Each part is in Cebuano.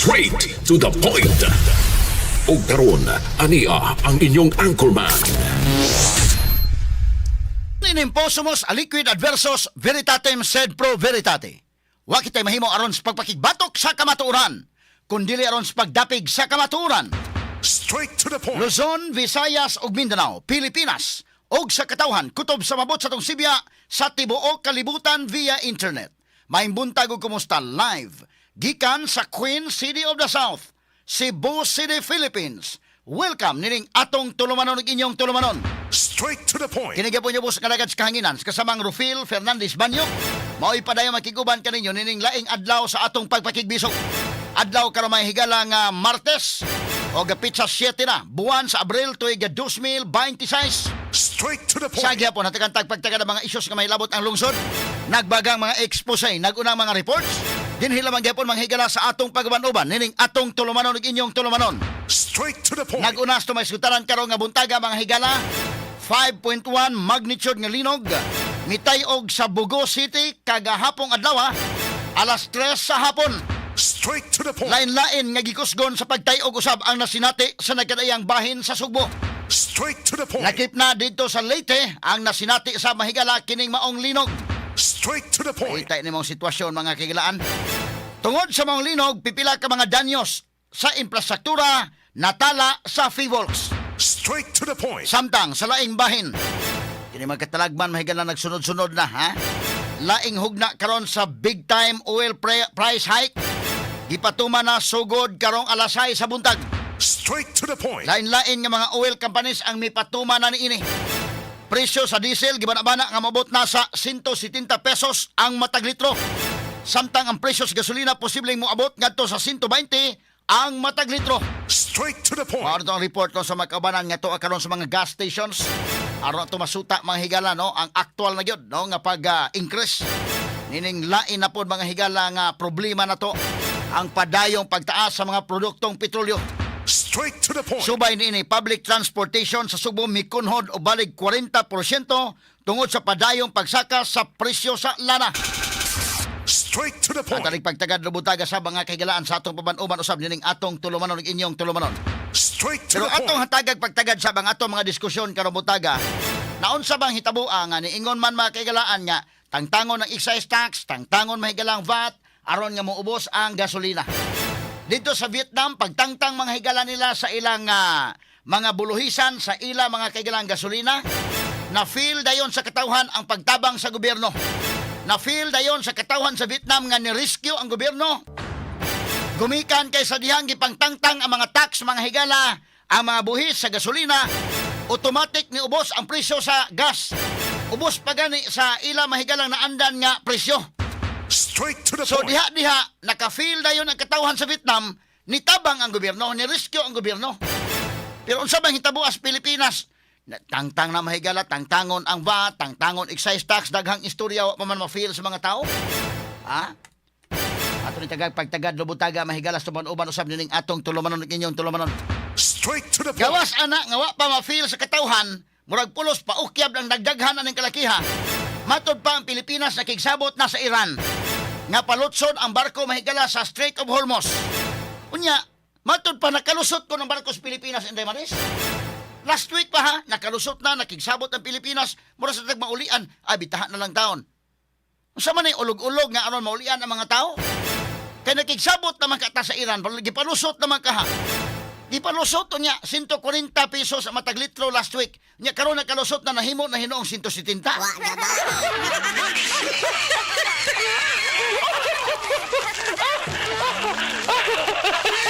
Straight to the point. Ug karon, ania ang inyong anchorman. In impossumus aliquid adversus veritatem sed pro veritate. Wa kitay mahimo aron sa pagpakigbatok sa kamatuoran, kundili aron sa pagdapig sa kamatuoran. Straight to the point. Luzon, Visayas ug Mindanao, Pilipinas ug sa katawhan kutob sa mabot sa atong sibya sa tibuok kalibutan via internet. Maayong buntag ug kumusta live gikan sa Queen City of the South, Cebu City, Philippines. Welcome nining atong tulumanon ug inyong tulumanon. Straight to the point. Kini gyapon niyo sa kalagad sa kahanginan sa kasamang Rufil Fernandez Banyo. Mao'y padayon makiguban kaninyo nining laing adlaw sa atong pagpakigbisog. Adlaw karon, may higala, nga Martes o petsa 7 na, buwan sa Abril, tuig 2026. Straight to the Sa gyapon hatagan tagpagtaga ng mga isyos nga mahilabot ang lungsod. Nagbagang mga expose, nagunang mga reports. Dinhi lamang gyapon, mga higala, sa atong pag-uban-uban nining atong tulumanon ug inyong tulumanon. Straight to the point. Nag-unas to may sugtaran karon nga buntaga, mga higala. 5.1 magnitude nga linog mitayog sa Bogo City kagahapong adlaw, alas 3 sa hapon. Straight to the point. Lain-lain nga gikusgon sa pagtayog usab ang nasinati sa nagkadaiyang bahin sa Sugbo. Straight to the point. Lakip na dito sa Leyte ang nasinati sa mahigala kining maong linog. Straight to the point. Kita ni mong sitwasyon, mga kahigalaan. Tungod sa maong linog, pipila ka mga danyos sa infrastruktura natala sa Phivolcs. Straight to the point. Samtang sa laing bahin, kini mga katalagman, mahigala, nagsunod-sunod na, ha. Laing hugna karon sa big time oil price hike. Gipatuma na sugod karong alas 6 sa buntag. Straight to the point. Lain-lain nga mga oil companies ang mipatuma na niini. Presyo sa diesel gibana-bana nga mabot na sa 170 pesos ang matag litro. Samtang ang presyo sa gasolina posibleng moabot ngadto sa 120 ang matag litro. Straight to the point. Mao ang report ko sa mga kaubanan nga tuwa karon sa mga gas stations. Aron ato masuta, mga higala, no, ang aktual na gyud, no, nga pag increase nining lain na pod, mga higala, nga problema na to, ang padayong pagtaas sa mga produktong petrolyo. Straight to the point. Subay niini, public transportation sa Subo mikunhod og balig 40% tungod sa padayong pagsaka sa presyo sa lana. Straight to the point. At pagtagad lubutaga sa mga kahigalaan sa atong paban-uban usab nining atong tulumanon ug inyong tulumanon. Straight to Pero the atong point. hatagag pagtagad sa bang atong mga diskusyon karong butaga, naunsa bang hitabo nga niingon man, mga kahigalaan, nga tangtangon ang excise tax, tangtangon, mahigalang, VAT aron nga moubos ang gasolina. Dito sa Vietnam, pagtangtang, mga higala, nila sa ilang mga buluhisan sa ila, mga kahigalang, gasolina, na feel dayon sa katawhan ang pagtabang sa gobyerno. Na feel dayon sa katawhan sa Vietnam nga ni-rescue ang gobyerno. Gumikan kay sa dihang gipangtangtang ang mga tax, mga higala, ang mga buhis sa gasolina, automatic ni ubos ang presyo sa gas. Ubos pa gani sa ila, mahigalang, naandan nga presyo. Straight to the So point. diha-diha, naka-feel dayon ang katawhan sa Vietnam, nitabang ang gobyerno, ni-rescue ang gobyerno. Pero unsa bang hitabo as Pilipinas? Tangtang na, mahigala, tangtangon ang VAT, tangtangon excise tax, daghang istorya, wa pa man ma-feel sa mga tao. Ha? Ato ni tagag pagtagad lubutaga, mahigala, sa uban usab nining atong tulumanon ug inyong tulumanon. Straight to the point. Gawas ana nga wa pa ma-feel sa katawhan, murag pulos paukyab ang dagdaghan aning kalakiha. Matod pa ang Pilipinas nakigsabot na sa Iran nga palutson ang barko, mahigala, sa Strait of Hormuz. Unya, matod pa nakalusot ko ng barko sa Pilipinas, Inday Maris. Last week pa ha, nakalusot na, nakigsabot ang Pilipinas, mura sa tagmaulian, ay bitahan na lang taon. Unsa man ay ulog-ulog nga aron maulian ang mga tao? Kay nakigsabot naman ka ta sa Iran, gipalusot naman ka ha. Gipalusot to niya 140 pesos ang matag litro last week. Nya karon nakalusot na, nahimo na hinuong 170. Wa na ba?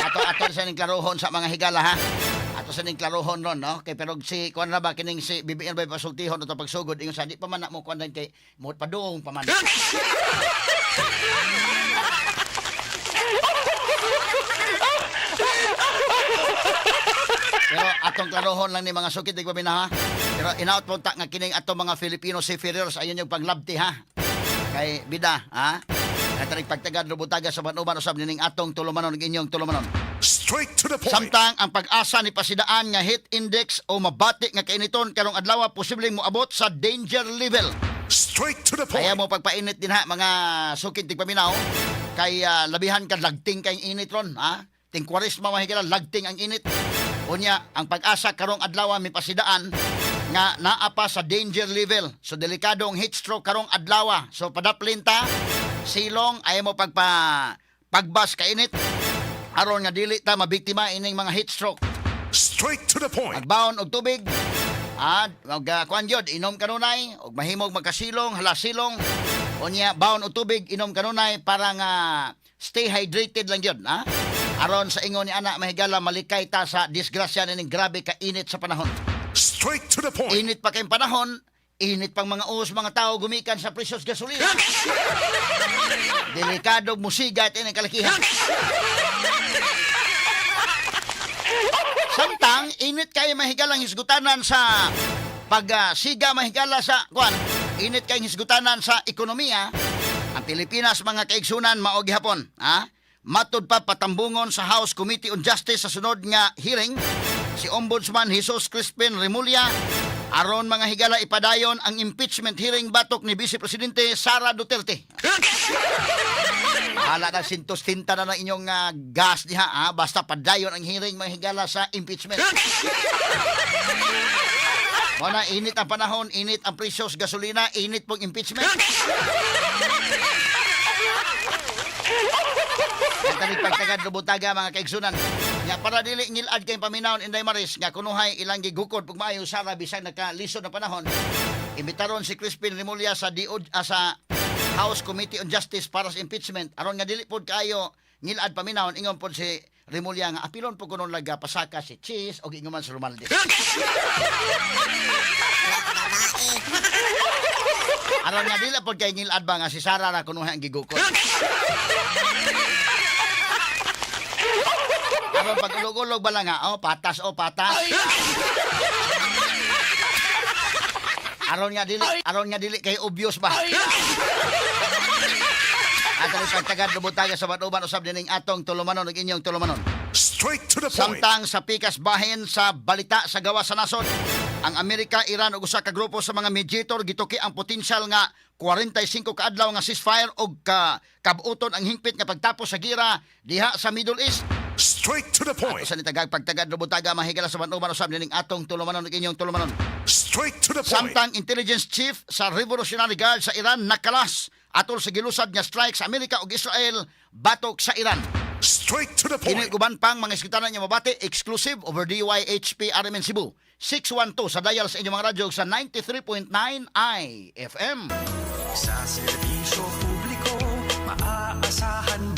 Ato ato sa ning klarohon sa mga higala, ha. Ato sa ning klarohon ron, no, kay pero si kuan na ba kining si BBM ba pasultihon ato pagsugod ingon sa di pa man na mo kuan din kay mo paduong pa man. Pero atong klarohon lang ni mga sukit di pa ha. Pero inaot po ta nga kining atong mga Filipino seafarers ayon yung paglabti, ha. Kay bida ha. Katarig pagtagad lubutaga sa banuban usab nining atong tulumanon ug inyong tulumanon. Straight to the point. Samtang ang Pag-asa ni pasidaan nga heat index o mabati nga kainiton karong adlaw posibleng moabot sa danger level. Straight to the point. Kaya mo pagpainit din ha, mga sukid tigpaminaw. Kay labihan ka lagting kay init ron, ha? Ting Kwaresma, mga higala, lagting ang init. Unya, ang Pag-asa karong adlaw may pasidaan nga naa pa sa danger level. So delikado ang heat stroke karong adlaw. So padaplin ta, silong, ayaw mo pagbas kainit aron nga dili ta mabiktima ining mga heat stroke. Straight to the point. Magbaon og tubig. Ah, og kuan gyud, inom kanunay og mahimog magkasilong, hala silong. Unya baon og tubig, inom kanunay para nga stay hydrated lang gyud, ha? Aron sa ingon ni ana, mahigala, malikay ta sa disgrasya nining grabe ka init sa panahon. Straight to the point. Init pa kayong panahon, init pang mga us mga tao gumikan sa presyos gasolina. Delikado musiga at ining kalakihan. Samtang init kayo, mahigalang hisgutanan sa pagsiga, mahigala, sa kuan, init kay hisgutanan sa ekonomiya. Ang Pilipinas, mga kaigsunan, mao gihapon, ha? Matud pa patambungon sa House Committee on Justice sa sunod nga hearing si Ombudsman Jesus Crispin Remulla aron, mga higala, ipadayon ang impeachment hearing batok ni Vice Presidente Sara Duterte. Bahala na sintos tinta na ng inyong gas diha, ha? Basta padayon ang hearing, mga higala, sa impeachment. Mao na, init ang panahon, init ang presyos gasolina, init pong impeachment. Ang tanig pagtagad lubutaga, mga kaigsunan. Nga para dili ngilad kay paminawon, Inday Maris, nga kunuhay ilang gigukod pug maayo Sara bisan nakalisod na panahon. Imbitaron si Crispin Remulla sa DO, sa House Committee on Justice para sa impeachment aron nga dili pod kayo ngilad paminawon. Ingon pod si Remulla nga apilon pod kuno laga pasaka si Chiz og ingon man si Romualdez. Aron nga dili pod kay ngilad ba nga si Sara ra kunuhay ang gigukod. Aron pag ulog-ulog ba lang nga, oh, patas, oh, patas. Aron nga dili kay obvious ba. At ang pagtagad lubutaga sa batuban usab dining atong tulumanon ug inyong tulumanon. Straight to the point. Samtang sa pikas bahin sa balita sa gawas sa nasod, ang Amerika, Iran ug usa ka grupo sa mga mediator gituki ang potensyal nga 45 ka adlaw nga ceasefire og ka kabuton ang hingpit nga pagtapos sa gira diha sa Middle East. Straight to the point. Usa ni tagag pagtagad lubutaga, mahigala, sa batuban usab dining atong tulumanon ug inyong tulumanon. Straight to the point. Samtang intelligence chief sa Revolutionary Guard sa Iran nakalas atol sa gilusad nga strike sa Amerika ug Israel batok sa Iran. Straight to the Kini point. guban pang mga iskitanan niya mabati exclusive over DYHP RMN Cebu 612 sa dial sa inyong mga radyo sa 93.9 IFM. Sa serbisyo publiko, maaasahan.